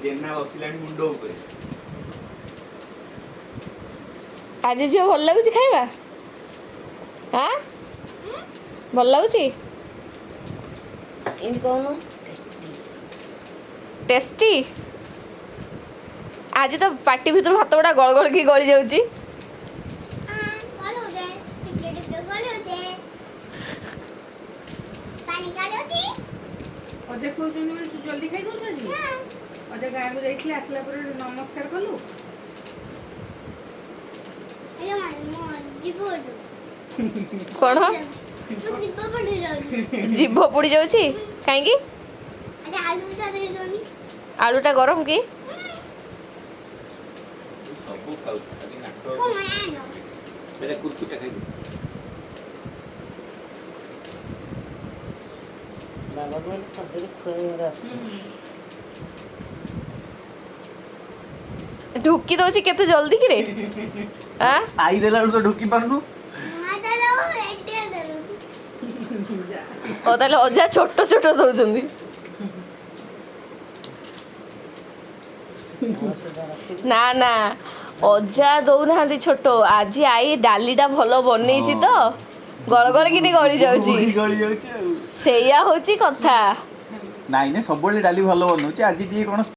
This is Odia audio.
ଜେନା ବସିଲାଣି ମୁଣ୍ଡ ଉପରେ। ଆଜି ଝିଅ ଭଲ ଲାଗୁଛି ଖାଇବା? ଆଁ, ଭଲ ଲାଗୁଛି? ଏମିତି କହୁନୁ। ଟେଷ୍ଟି। ଆଜି ତ ପାଟି ଭିତରୁ ଭାତ ଗୁଡ଼ା ଗଳ ଗଳ କି ଗଳି ଯାଉଛି। ଟିକେ ଟିକେ ଗଲୁଛେ, ପାଣି ଗାଳୁଛି। ଅଜା ଖୁଆଉଛନ୍ତି ବୋଲି ତୁ ଜଲ୍ଦି ଖାଇ ଦଉଛୁ ଆଜି। ଅଜା ଗାଁକୁ ଯାଇଥିଲେ, ଆସିଲା ପରେ ନମସ୍କାର କଲୁ। ଆଜ୍ଞା, ମୋ ଜିଭ କ'ଣ? ମୋ ଜିଭ ପଡ଼ି ଯାଉଛି। ଜିଭ ପୋଡ଼ି ଯାଉଛି କାହିଁକି? ଆରେ, ଆଳୁ ଦେଇଦଉନି। ଆଳୁଟା ଗରମ କି? ତୁ ସବୁ ଖାଉଛୁ ଆଜି ନାଟକ। କଣ ଆଣ? ଏଇଟା କୁର୍କୁଟା ଖାଇବୁ। ବାବା କହିଲେ ସବୁବେଳେ ଖୁଆଇବାର ଆସୁଛି। ଢୁକି ଦଉଛି କେତେ ଜଲ୍ଦି କିରେ? ଆଁ? I ଦେଲା ବେଳକୁ ତ ଢୁକି ପାରୁନୁ। ମା ଦେଲା, ଏକଟିଆ ଦେଉଛି। ଯା। ଓ, ତାହେଲେ ଅଜା ଛୋଟ ଛୋଟ ଦଉଛନ୍ତି। ଔଷଧ ରଖିବୁ। ନା ନା, ଅଜା ଦଉନାହାନ୍ତି ଛୋଟ। ଆଜି ଆଈ ଡାଲିଟା ଭଲ ବନେଇଛି ତ ଗଳ ଗଳ କିନି ଗଳି ଯାଉଛି। ଗଳି ଯାଉଛି ଆଉ। ସେଇଆ ହଉଛି କଥା। ନାଇଁ ନାଇଁ, ସବୁବେଳେ ଡାଲି ଭଲ ବନଉଛି, ଆଜି ଟିକେ କ'ଣ